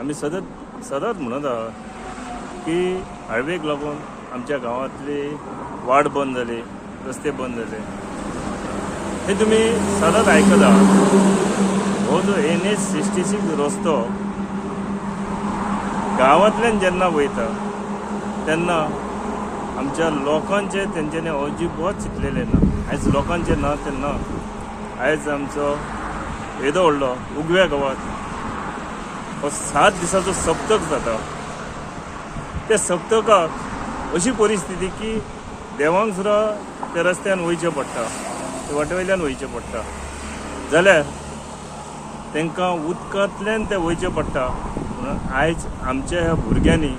आमी सदत सदांच म्हणत आहा की हायवेक लागून आमच्या गांवांतली वाट बंद जाली, रस्ते बंद जाले, हे तुमी सदांच आयकत आहात. हो जो NH 66 रस्तो गांवांतल्यान जेन्ना वयता तेन्ना आमच्या लोकांचे तेंच्यांनी अजिबात चिंतलेलें ना. आयज लोकांचें ना तें ना. आयज आमचो येदो व्हडलो उगव्या गांवांत हो 7 दिसाचो सप्तक जाता. त्या सप्तकाक अशी परिस्थिती की देवांक सुद्दां त्या रस्त्यान वयचें पडटा, त्या वाटे वयल्यान वयचें पडटा, जाल्यार तांकां उदकांतल्यान तें वयचें पडटा. म्हणून आयज आमच्या ह्या भुरग्यांनी,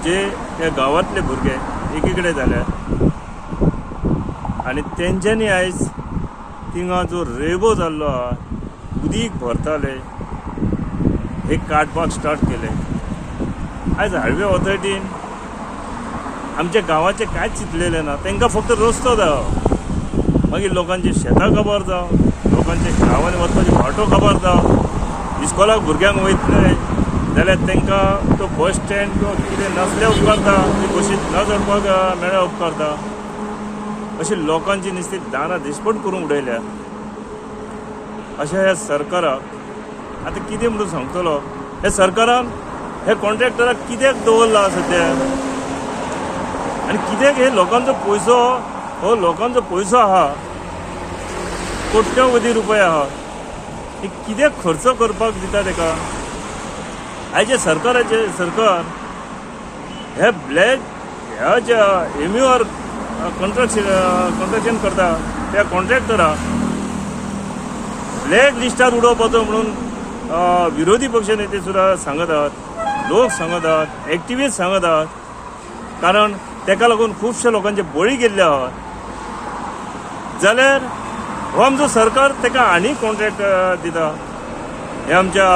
जे ह्या गांवांतले भुरगे एकीकडे जाल्या आनी तेंच्यांनी आयज थिंगा जो रेबो जाल्लो आहा, उदीक भरताले, हे काडपाक स्टार्ट केले. आयज हायवे ऑथॉरिटीन आमच्या गांवाचें कांयच चिंतलेलें ना. तांकां फक्त रस्तो जायो, मागीर लोकांची शेतां काबार जावं, लोकांच्या गांवांनी वचपाची वाटो काबार जावं, इस्कोलाक भुरग्यांक वयतले जाल्यार तांकां तो बस स्टँड किंवा कितें नासल्यार उपकारता, ती बशींत न चडपाक मेळ्ळ्यार उपकारता. अशी लोकांची नुस्ती दानां दिसपट करून उडयल्या. अशें ह्या सरकाराक आतां कितें म्हणून सांगतलो. हे सरकारान हे कॉन्ट्रॅक्टराक कित्याक दवरला सद्या आनी कित्याक हे लोकांचो पयसो, हो लोकांचो पयसो आहा, कोट्यवधी रुपया आहा, हे कित्याक खर्च करपाक दिता तेका. आयचे सरकाराचे सरकार हे ब्लॅक ह्या ज्या MUR construction करता त्या कॉन्ट्रॅक्टराक ब्लॅक लिस्टार उडोवपाचो म्हणून विरोधी पक्ष नेते सुद्दां सांगत आहात, लोक सांगत आहात, एक्टिविस्ट सांगत आहात. कारण तेका लागून खुबशे लोकांचे बळी गेल्ले आहात. जाल्यार हो आमचो सरकार तेका आनी कॉन्ट्रॅक्ट दिता, हे आमच्या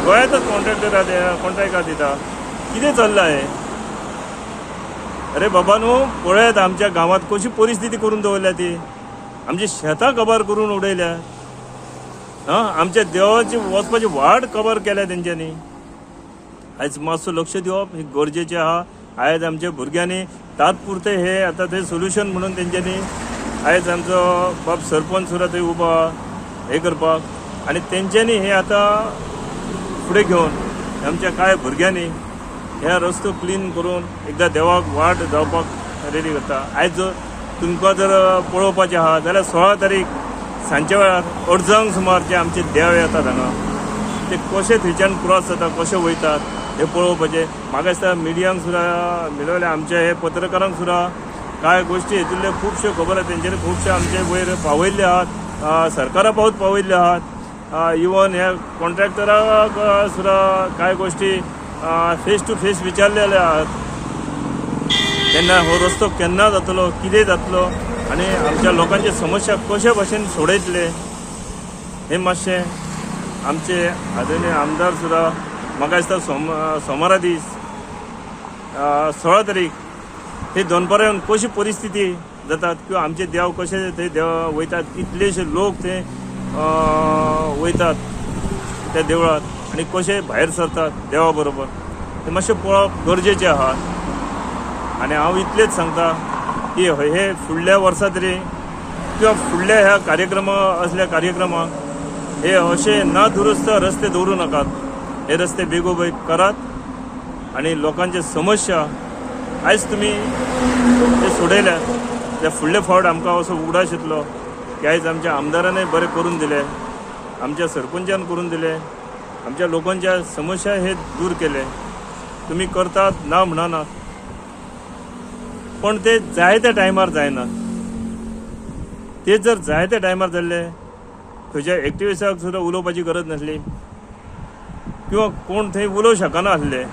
गोंयांतच कॉन्ट्रॅक्टां दिता. कितें चल्लां हें? अरे बाबा न्हू, पळयात आमच्या गांवांत कशी परिस्थिती करून दवरल्या ती. आमची शेतां कबार करून उडयल्या, आमच्या देवाची वचपाची वाट कबार केल्या तेंच्यांनी. आयज मातसो लक्ष दिवप हे गरजेचें आहा. आयज आमच्या भुरग्यांनी तात्पुरतें हे आतां तें सोल्युशन म्हणून तेंच्यांनी आयज आमचो बाब सरपंच सुद्दां थंय उबो आहा हें करपाक, आनी तेंच्यांनी हे आतां फुडें घेवन आमच्या कांय भुरग्यांनी ह्या रस्तो क्लीन करून एकदां देवाक वाट जावपाक रेडी करता. आयज जर तुमकां जर पळोवपाचें आहा जाल्यार 16 तारीख सांजच्या वेळार अर्जांक सुमार जे आमचे देव येतात हांगा ते कशे थंयच्यान क्रॉस जाता, कशे वयतात हें पळोवपाचें. म्हाका दिसता मिडियांक सुद्दां मेळ्ळें, आमच्या हे पत्रकारांक सुद्दां कांय गोश्टी हितूंतल्यो खुबश्यो खबर आहा, तेंच्यांनी खुबशे आमचे वयर पावयल्ले आहात, सरकारा पावत पावयल्ले आहात. इवन ह्या कॉन्ट्रॅक्टराक सुद्दां कांय गोश्टी फेस टू फेस विचारलेले आहात. तेन्ना हो रस्तो केन्ना जातलो, कितें जातलो आनी आमच्या लोकांची समस्या कशे भशेन सोडयतले हें मातशें आमचे आदरणीय आमदार सुद्दां म्हाका दिसता सोमारा दीस 16 तारीख हे दनपारां येवन कशी परिस्थिती जातात किंवा आमचे देव कशे थंय देव वयतात, कितलेशे लोक थंय वयतात त्या देवळांत आनी कशे भायर सरतात देवा बरोबर, तें मातशें पळोवप गरजेचें आहा. आनी हांव इतलेंच सांगता की हे फुडल्या वर्सा तरी किंवा फुडल्या ह्या कार्यक्रमा असल्या कार्यक्रमाक हे अशे ना दुरुस्त रस्ते दवरूं नाकात. हे रस्ते बेगोबेग करात आनी लोकांचे समस्या आयज तुमी ते सोडयल्यात. त्या फुडले फावट आमकां असो उगडास येतलो की आयज आमच्या आमदारानय बरें करून दिलें, आमच्या सरपंचान करून दिलें, आमच्या लोकांच्या समस्या हे दूर केले. तुमी करतात ना म्हणना, पण ते जाय त्या टायमार जायना. ते जर जाय त्या टायमार जाल्ले खंयच्या एक्टिविस्टाक सुद्दां उलोवपाची गरज नासली किंवा कोण थंय उलोवंक शकना आसले.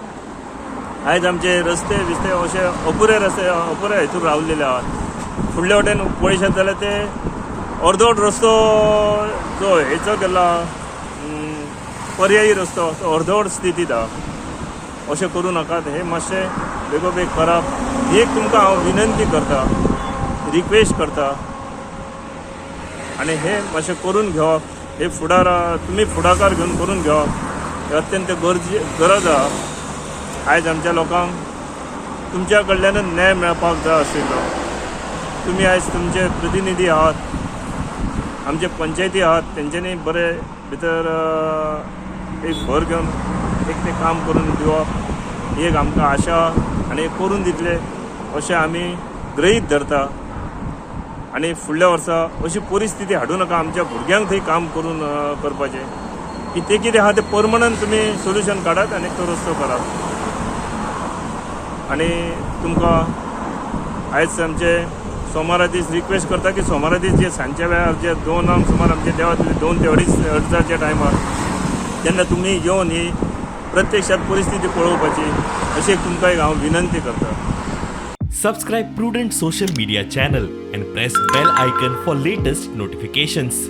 आयज आमचे रस्ते बिस्ते अशे अपुरे रस्ते अपुरे हितून रावलेले आहात. फुडले वटेन पळयशात जाल्यार ते अर्दवट रस्तो जो हेचो केला पर्यायी रस्तो तो अर्दवट स्थितींत आहा. अशें करूं नाकात, हे मातशें बेगोबेग करप ही एक तुमकां हांव विनंती करता, रिक्वेस्ट करता आनी हे मातशें करून घेवप. हे फुडार तुमी फुडाकार घेवन करून घेवप हे अत्यंत गरज आहा. आयज आमच्या लोकांक तुमच्या कडल्यानच न्याय मेळपाक जाय आशिल्लो. तुमी आयज तुमचे प्रतिनिधी आहात, आमचे पंचायती आहात, तेंच्यांनी बरे भितर एक भर घेवन एक तें काम करून दिवप ही एक आमकां आशा आनी करून दितले अशें आमी गृहीत धरता. आनी फुडल्या वर्सा अशी परिस्थिती हाडूं नाका आमच्या भुरग्यांक थंय काम करून करपाचें की तें कितें आहा तें परमनंट तुमी सोल्युशन काडात आनी तो रस्तो करात. आनी तुमकां आयज आमचे सोमारा दीस रिक्वेस्ट करता की सोमारा दीस जे सांजच्या वेळार जे 2 सुमार आमचे देवातले 2 ते 2.5 अडजाच्या टायमार तेन्ना तुमी येवन ही प्रत्यक्षात परिस्थिती पळोवपाची अशी एक तुमकां एक हांव विनंती करता. Subscribe Prudent Social Media channel and press bell icon for latest notifications.